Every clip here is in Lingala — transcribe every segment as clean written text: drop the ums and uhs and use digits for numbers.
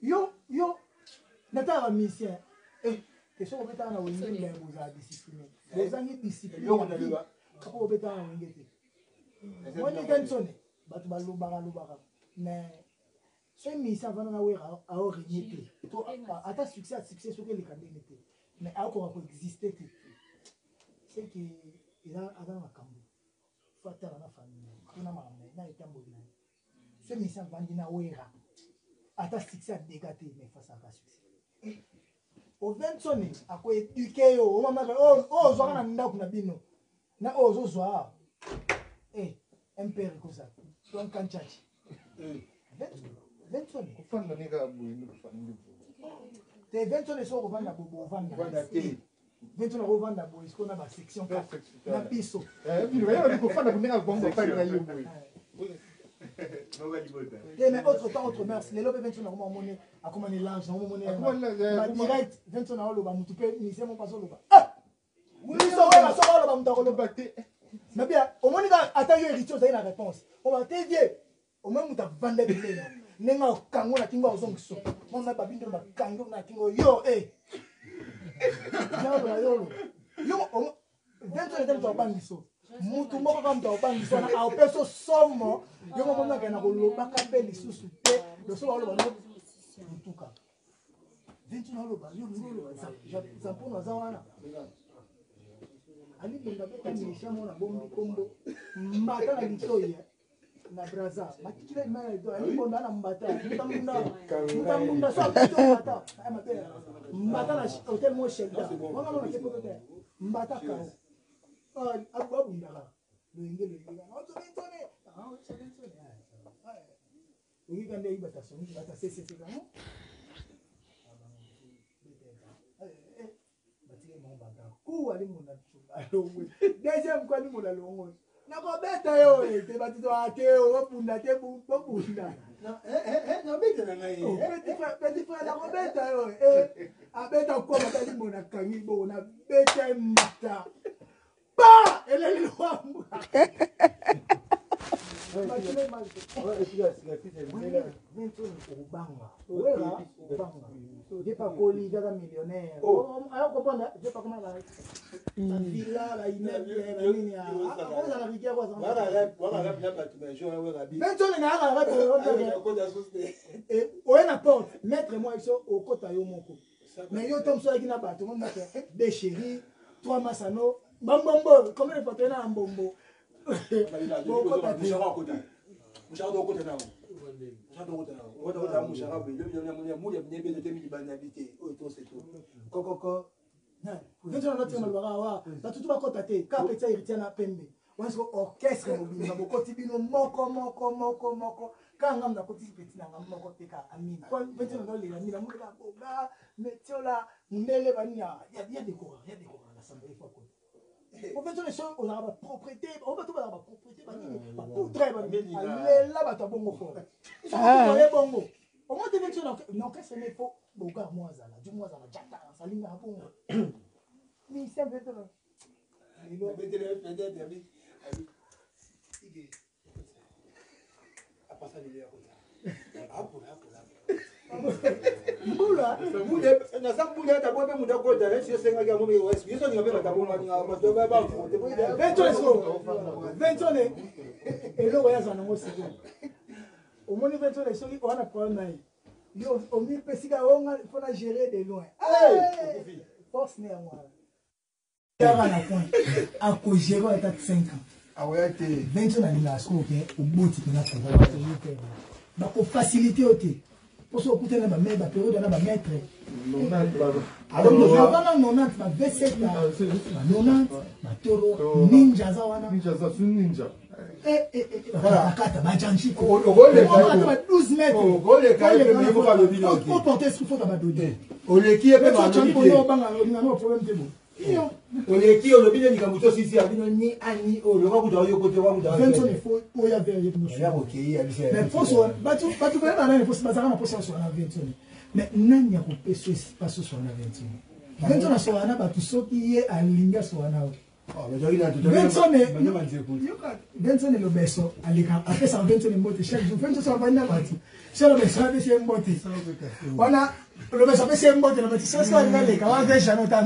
Yo yo natala ba musicien eh te soki obetaka na wenge me bozala discipline bozangi discipline kapo obetaka na wenge te moni Vinsone bato balobaka lobaka mais soki musicien avanda na wera aoregne te to ata succès ya succès soki eleka ndenge te mais akoka koexiste te c'est que eza aza na makambo fo atala na famille na ye to na makambo na ye na etamboli na ye. Ce monsieur avandi na Werra ata succès ya dégâts te mais face aka succès. Ovensone ako éduquer yo omamaka oyo oh, ozwaka na ndako na bino na oyo ozozwa eh MPR ekozala donc kanchachi Vensone kofanda ne kaka boye nde kofanda te Vensone soki okovanda bobo ovanda te Vensone akovanda boye sikoyo na basection na biso te mais autre temps autre mœurs lelo mpe Vensone akoma omoni akoma ne large naomomoni direct Vensone aoloba motu mpe mise moko azoloba biso oyo soki oloba moto akoloba te nabia omoni kaka ata yo héritier ozali na réponse oba te vie omoni moto avanda bilena ndenge akango na kingo azongiso mama babindo bakangi na kingo yo e yolo yolo yo vento ete moto abangiso mutu moko kaka moto abangiso wana aopeso somo yo moko monaka na kolobaka mpe lisusu te loso baoloba no motuka vento naoloba yo olingi oloba zampono aza wana alibonda beta milisha mona bombi kombo mbata na litoi na braza batikila imana edo alibonda na mbata mutambunda mutambunda so apito mbata mabe mbata na hotel mo shelter wana mona te poto te mbata kao abundaka loyenge loyenge ozobintone ozobintone oyika nde ayibata songi bata sesese kango batike bango baga ku alimona alongwe deuxième ku alimona alongwe nakobeta yo eh, te bato toa te obunda te bobunda nabeta na ngai oh, petit frère nakobeta yo eh, abeta koma talimona kangi bongo nabeta mbata pa eleli lwambwa obanga wera obanga ye pakoli kaka millionnaire akompona ye pakoma bavilla baimmeuble banini ozala rigueur bentone nayaka oye na porte maître moi biso okota yo moko mais yo ntango mosusu ayaki na bato mo maître de chéri trois masano bambombo combien de fois toye na mbombo bokota te kokoko bato tu bakota te kaka petit héritier na pembe wana siko orchestre mobimba bokoti bino moko moko moko moko kaka ngambo nakotisi petit na nga moko te kaka amina petit na nolela mina moko kaka boga metiola mundele banini ya dekora ya dekora na samba ye fo akota ofeti oyo so ozalaka bapropriété oyo bato bazalaka bapropriété banini bapoudre alela bato ya bongo fo soye bongo omoi te neti na orchestre ne fo bogar mo azala ju mo azala jata asalingaka bongo misien mpe Mbula naza mbula ata mpe moto akota neti osengaki yango biso olinga mpe bato abongabato eloko ya azala nango sikoyo omoni ventole soki oza na problème na ye yo omipesika onga mpo na gérer de loin force ne yango wana Yaka na point. Ako gérer ata 5 ans. Akoya te. Benzo na lingaka sikoyo ke oboti pena pouvoir. Bako faciliter yo te. Mpo soki okutani na ba ba periode na ba maître. Avant na 90 ba V7 ba 90 ba toro ninja aza wana. Ninja aza su ninja. Bakata ba janji ko. Okoleka ba 12 mètres. Okoleka ye mpe moko alobi na oke. Oporter esprit faut ba donner. Oleki ye mpe balobi te. Obanga olinga no problème te bo. Oleki olobi nde likambo to sisi ya bino ni a ni o loka kuta oyo kote wa kuta. Vincent il faut oya vers ye no. Ya kokei ya biso. Mais poso batu batu ba nani poso bazaka na poso so na Vincent. Mais nani akopesa espace so na Vincent? Vincent asola na bato soki ye alingi asola na yo. Vincent Lobeso aleka apesaka Vincent mbote chaque jour. Vincent avandi na bato. So lobeso apesi ye mbote wana, lobeso apesi ye mbote na bati soso alinga leka wana mpe jano ta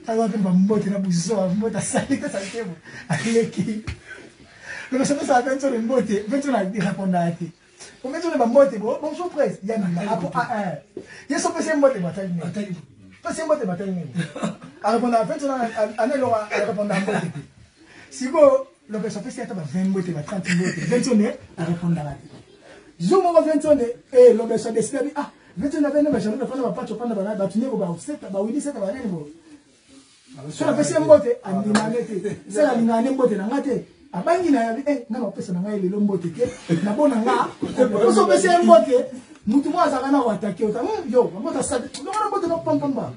aza mpe bambote na buzoba, mbote asali te salite bo aleki. Lobeso apesaka mpe nsone mbote, mpe nsone arépondaka te. Ometi nsone bambote bo bonjour presse ya nina apo a ye so pesi ye mbote batali nini, pesi ye mbote batali nini, arépondaka mpe nsone ana eloko arépondaka mbote te. Sikoyo lobeso apesi ata ba 20 mbote, ba 30 mbote, Vincent arépondaka te. Jour moko Vincent eh lobeso adécide abi ah Vincent abene ba jaloux bafanda bapacho panda bana bato nyeko baseta bawili seta banani bo so napesi ye mbote andimane te, sala alingaka nde mbote na nga te, abangi na yabi eh nga napesa na ngai lelo mbote te nabona nga poso opesi ye mbote mutu moko azalaka na koatake ota yo mbote asali longo na mbote no pampamba.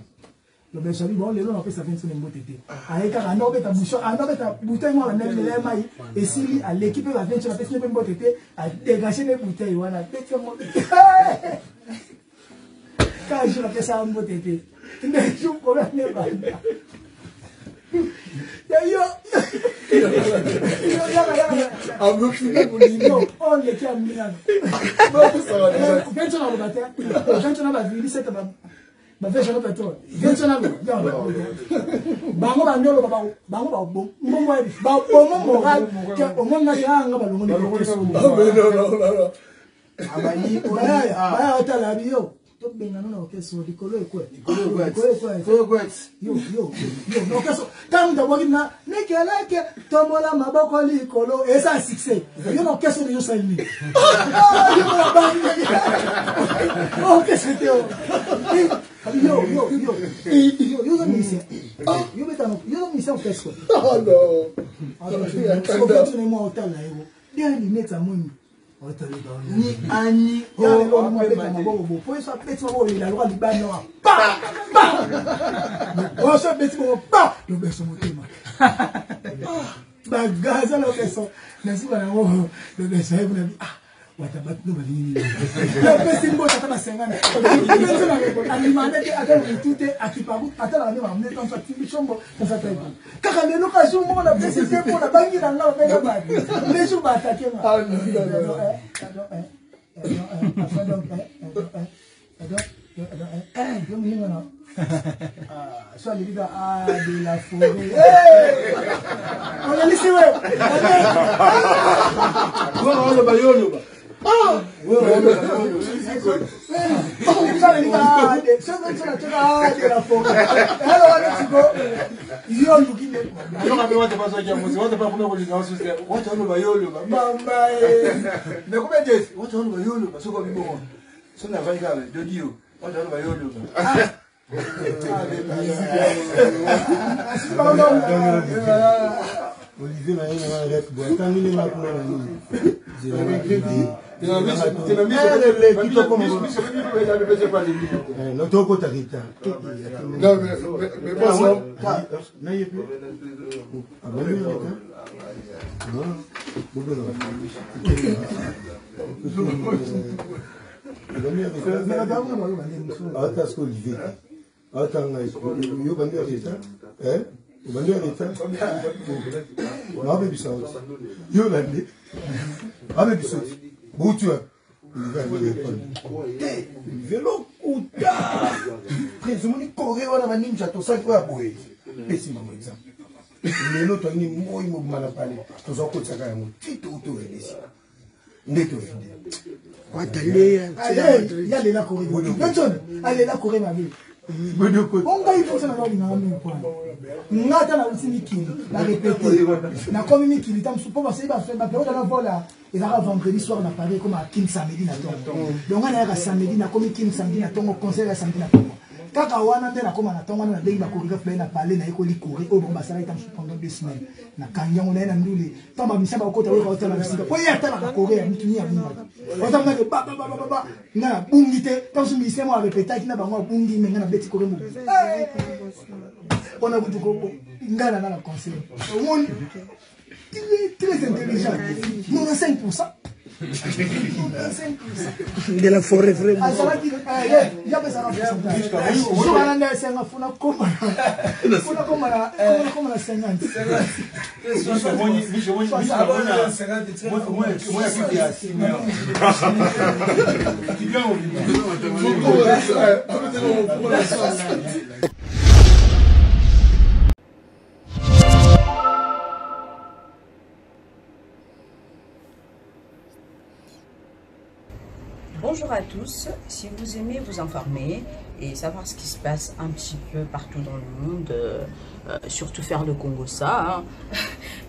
Lobeso abi bon lelo napesa Vincent mbote te, aye kaka anda obeta bouchon, anda obeta bouteille moko na mela mai esili, aleki mpe ba Vincent apesi mpe mbote te, adégage ne bouteille wana abeti yango kaka jour apesaka mbote te nde jour problème ne banda ya yo yaka yaka oleki ya minano Vincent aloba te, Vincent na bavili sete bavesha no petrole, Vincent na bango bandi oloba bango mbongo babomo moral ke omoni nga anga balongoli baya otala bi yo tobengana na orchestre likolo ekwe likolo ekwe yo yo yo na orchestre ntango moto abwaki na mikeleke tombola maboko likolo eza succès yo na orchestre deja osali nini yo mona bangi orchestre te yo yo yo yo yo oza musicien, yo beta yo oza musicien orchestre mwa otala yo bien lunette ya mwindu. Ni ani abeta maboko bo po eso abeti maboko lela loka libanda wa pa pa oso abeti bongo pa lobeso motema bagaza lobeso na suka nango lobeso ayebi na bi ah wata bato no balingi nini napesi mbote ata basengana andimane te ata motu te akipaku atalaka nde makambo nde tanso atimbi combo tanso atali kaka lelo ka jour moko napesi te mpo nabangi na nga babenga bato nde jour baatake nga. Yo moninga na so alebi ka de la forêt olelisi we. Oloba yo oloba. Yo oluki. Wata oloba yo oloba mama mais combien de wata oloba yo oloba soki obibongo so navandi kaka dodi yo wata oloba yo oloba. Olivier na ye na rep boye atangi ndenge akuna na nini. Tokota rita na ye mpe abandi rita ata soki Olivier te ata ngai yo bandi ya rita obandi ya rita naobebisa oti yo nande abebisa oti bouti wapi? Te Olivier lokuta prince omoni kore wana baninja tosaki oyo ya boye pesi bango exemple lelo toyini moi mobima na pale toza kotiaka yango ti toutovelesi nde tovide. Yalela kore Benson alela kore mabe ongai mposa na balingaka mingi pwana nga ata nauti mikili na répété nakomi mikili ta mosusu mpo basali baperiode na vola ezalaka vendredi soir na Paris ekoma Kin samedi na ntongo. Donc nga nayaka samedi, nakomi Kin samedi na ntongo, concert ya samedi na ntongo kaka wana nde nakoma na ntongo wana nabengi bachorégraphe baye na palais nayekoli choré oyo bango basalaki ta mosusu pendant 2 semaines nakangi yango naye na ndule ntango bamisa bakota oyoka otala bisika po ye atalaka choré ya mutu ni abungaki otamnake bababababa nga nabungi te ntango mosusu musicien moko arepetaki na bango abungi me nga nabeti choré mo mpona kutu nga na nga na concert omoni. Il est très intelligent. 95%. De la forêt vraiment azalaki ya pesa na pourcentage soka na nde esenga funa koma funa koma na koma na 50. Bonjour à tous, si vous aimez vous informer et savoir ce qui se passe un petit peu partout dans le monde, euh, euh, surtout faire le Congo ça, hein,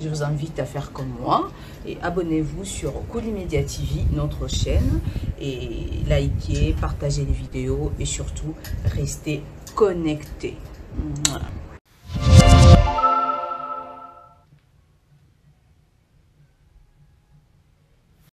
je vous invite à faire comme moi et abonnez-vous sur Media TV, notre chaîne, et likez, partagez les vidéos et surtout restez connectés.